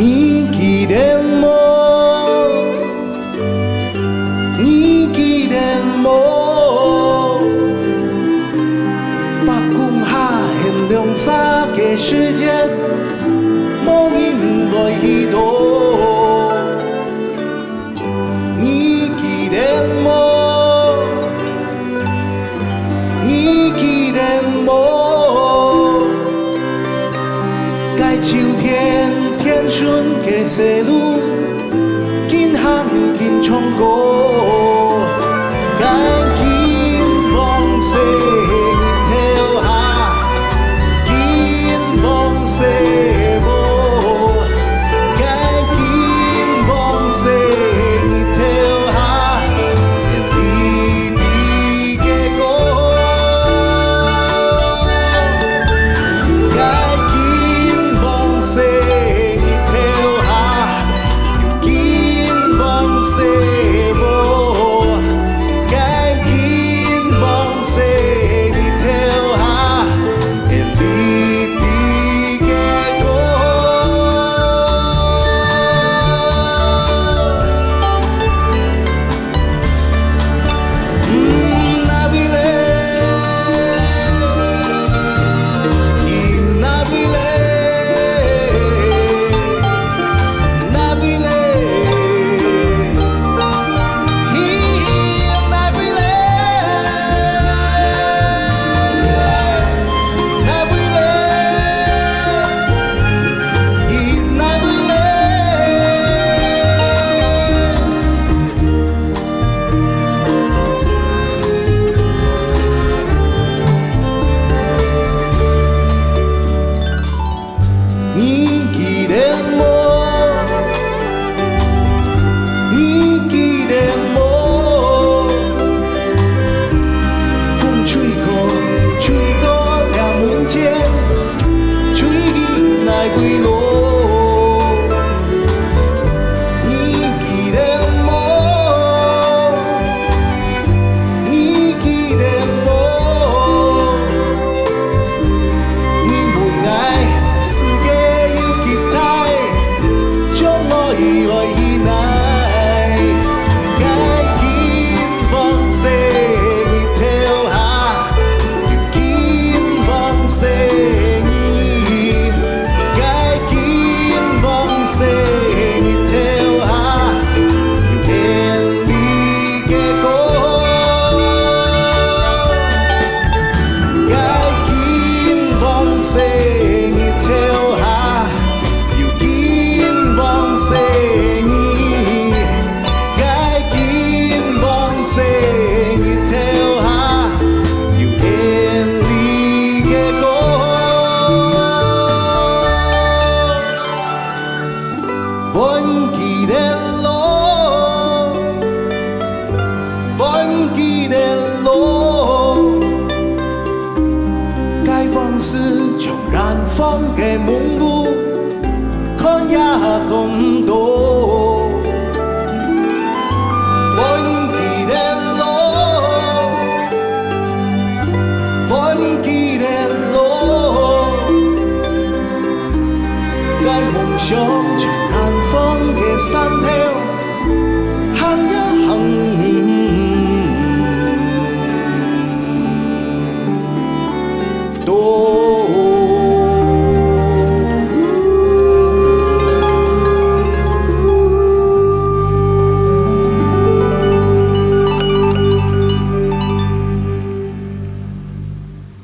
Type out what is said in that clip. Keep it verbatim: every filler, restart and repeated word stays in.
你記得無？你記得無？伯公下現兩儕个時節，無人會去討。你記得無？ 你記得無？該秋天田脣个細路，緊行緊唱歌。該金黃色日頭下，金黃色無？ 該金黃色日頭下，甜滴滴个歌。該金黃色日頭下，有金黃色無？該金黃色日頭下， 甜滴滴个歌。嗯，哪位咧？伊哪位咧？哪位咧？ 你記得無？你記得無？風吹過，吹過這門前，吹去哪位落？你記得無？ 你記得無？你問𠊎世界有幾大，將來愛去哪？該金黃色日頭下，有金黃色你，該金黃色日頭下，有 甜蜜个歌。該金黃色日頭下，有金黃色你。該金黃色日頭下，有甜蜜个歌。 還記得無？還記得無？該往事像遠方个夢霧，看也看毋到。還記得無？ 還記得無？該夢想像遠方个山頭，行也行毋到。